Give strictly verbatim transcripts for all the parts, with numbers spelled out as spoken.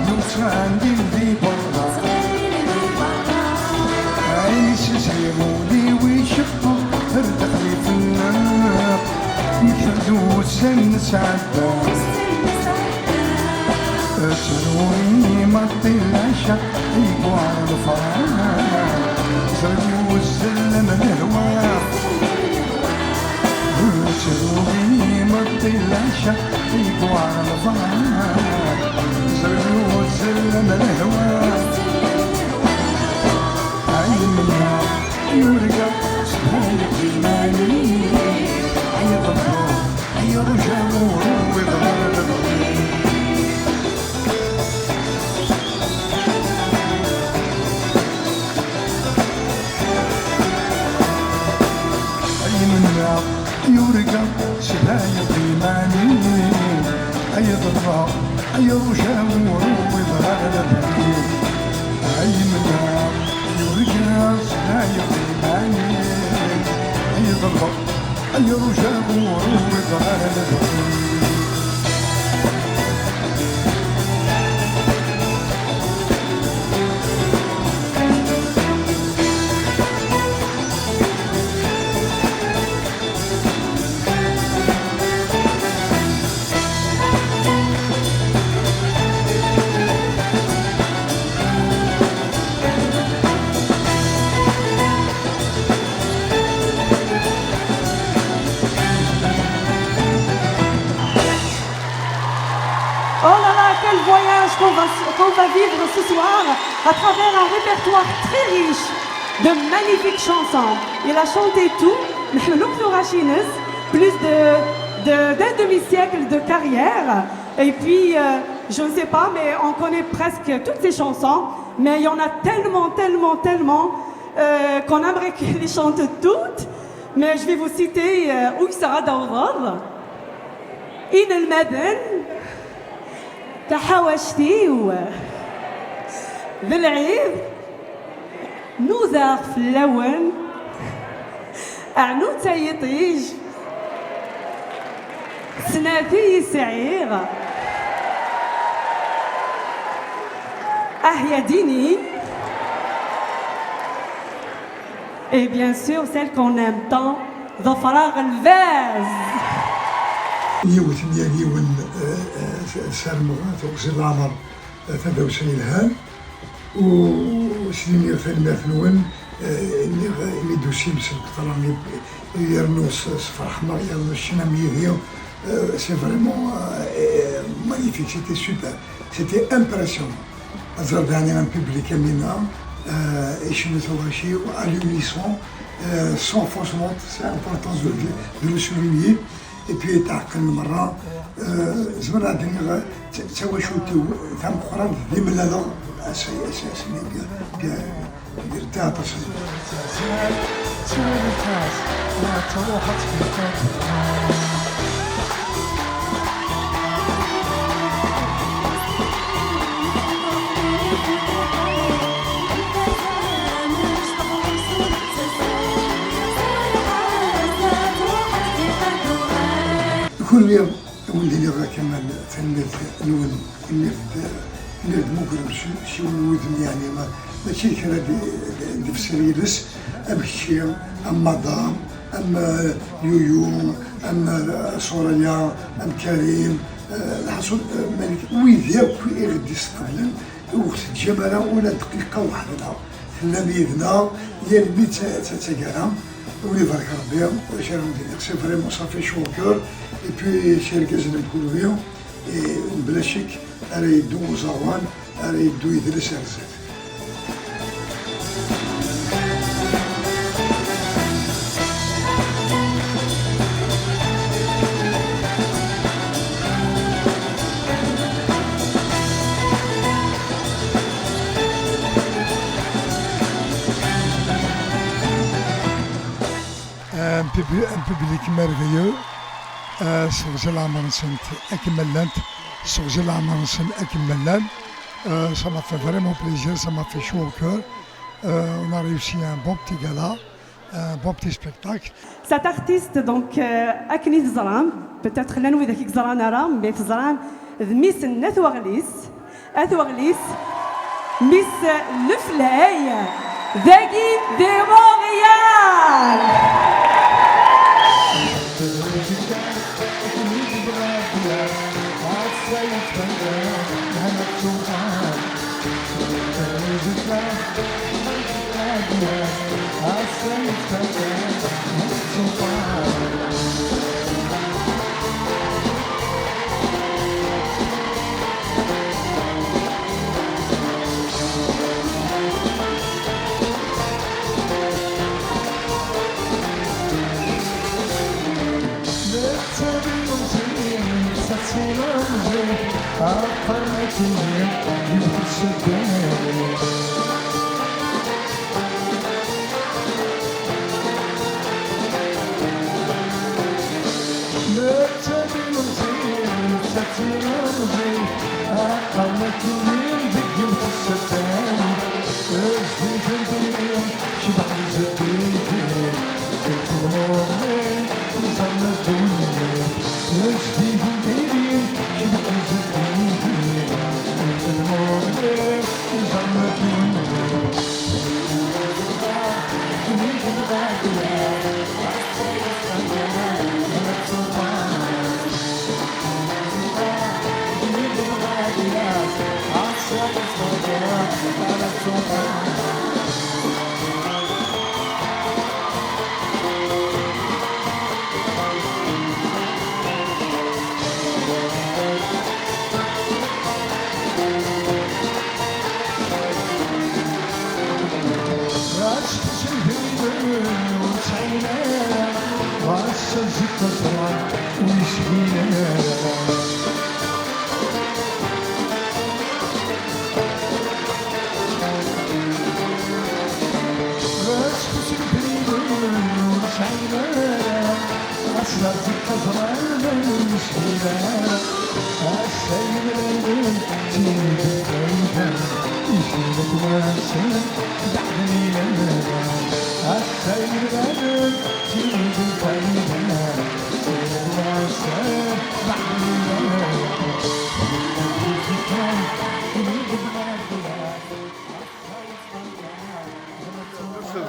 Yusan din di berra. Ɛises iɣuli wicqeq ar dexli fenneq. Nekter d ussan nesɛedda. Sruni maṭi lɛica i yewɛer lferḥ. Sruni uzzal am lehwa. Sruni maṭi lɛica i yewɛer lferḥ. Sruni uzzal am lehwa. Ay mennaɣ yurga s bhayet iman-is. Ay ḍebber, ay ṛuja ur iḍher lebɣi. Ay mennaɣ yurga s bhayet iman-is. Ay ḍebber, ay ṛuja ur iḍher lebɣi. Ay mennaɣ yurga s bhayet iman-is. Ay ḍebber, ay ṛuja ur iḍher lebɣi. Oh là là, quel voyage qu'on va, qu'on va vivre ce soir à travers un répertoire très riche de magnifiques chansons. Il a chanté tout, نحملو كثر عشينس, plus de, de, d'un demi-siècle de carrière. Et puis, euh, je ne sais pas, mais on connaît presque toutes ses chansons. Mais il y en a tellement, tellement, tellement euh, qu'on aimerait qu'il les chante toutes. Mais je vais vous citer, euh, Uysaɣ ad awḍeḍ, Inelmaden, Taḥawact-iw, D lɛid, Nudaɣ fell-awen, Ɛnu d tayiṭij, Snat i yi-sɛiɣ, Ah ya dini. Et bien sûr, celle qu'on aime tant, Ḍefreɣ lbaz. Yiwet n yal yiwen, eh, eh, sarmeɣ, tuɣzi n leɛmer, eh, tadawsa yelhan. U s-nniɣ tanemmirt-nwen, eh, nniɣ imi d-tusim s lqeṭra, yernu s, s ferḥ-nneɣ, yernu ccna-m yid-i, eh, c'est vraiment, eh, magnifique, c'était super, c'était impressionnant. Ad ẓreḍ, yeɛni, un public am winna, eh, icennu tuɣac-iw à l'unisson, eh, sans faussement, c'est important de, de le souligner. Et puis, tɛeqqel merra, eh, zemreɣ ad d-iniɣ, d, d tawacult-iw tameqqrant d imlaleɣ, ass-, ass-, ass-nni, Yerta aṭas n. Kunwi, a wen-d-iniɣ a Kamal, tanemmirt-nwen. Nniɣ-d, nniɣ-d mugrem s, s yiwen n wudem, yeɛni, ma, mačči d kra d, d, d bessel yiles, am kečči, am Madame, am, eh, Yuyu, am, eh, Soraya, am Karim, eh, lḥaṣun, eh, Malik, wid akk i ɣ-d-isqeblen, ur ɣ-teǧǧam ara ula d dqiqa waḥda. Tellam yid-neɣ yal mi d ta-, ta-, taggara, ur ibarek Rebbi, d acu ara wen-d-iniɣ, c'est vraiment, ça fait chaud au cœur, et puis, s yergazen am kunwi, et, mebla ccek, ara yeddu uẓawan, ara yeddu yidles ar zdat. Un publi-, un public merveilleux. Euh, sseɣzi leɛmer-nsent akken ma llant, sseɣzi leɛmer-nsen akken ma llan. Euh, ça m'a fait vraiment plaisir, ça m'a fait chaud au cœur. Euh, on a réussi un bon petit gala, un bon petit spectacle. Cet artiste, donc, euh, akken i teẓram, peut-être llan widak i yeẓran ara, mais teẓram d mmi-s n Nna Twaɣlis. At Weɣlis, Miss Leflay, dagi di Montréal.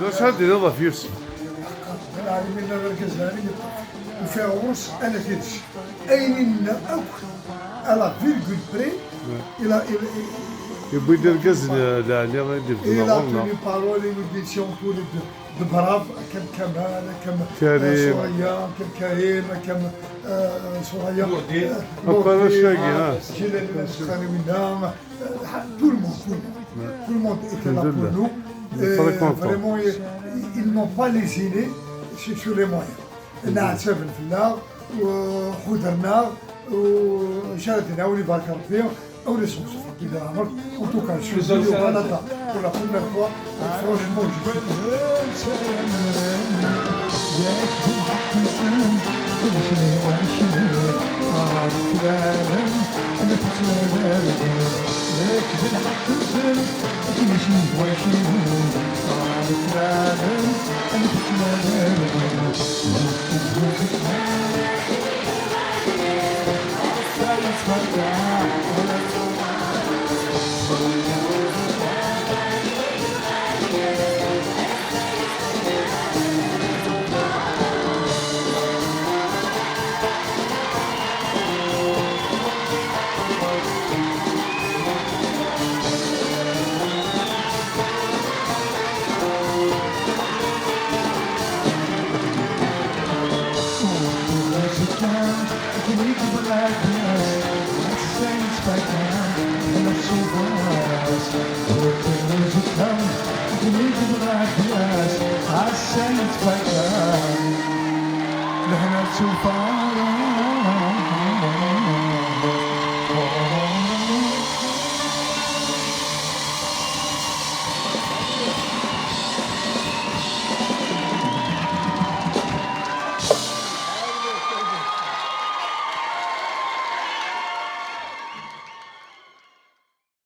D acu ara d-tiniḍ ɣef Yusef? Lɛali mi nna d argaz lɛali yeṭṭef. Ufiɣ ɣur-s ala tidet. Ayen i nenna akk, à la virgule près, il a, il, il, Yewwi-d irgazen lɛali i d-ibedden il a ɣur-neɣ. Tenu parole, il nous dit si on pouvait de, de brave, comme Kamal, comme, euh, Karim. Soraya, comme Karim, comme, euh, Soraya, Nourdine. Euh, akk arrac-agi, Nourdine, ah. Jilal, Sxani Winna, euh, tout le monde, tout le monde. Tout le monde était là pour nous. Alhamdulillah. Et vraiment, ils, ils n'ont pas lésiné sur, sur les moyens. Nɛettaben fell-aɣ, u ḥudren-aɣ, u acu ara d-nɛawen, ibarek Rebbi, awen iṣebbṣef Rebbi di leɛmer. En tout cas, je suis venu au Canada pour la première fois, et franchement, je suis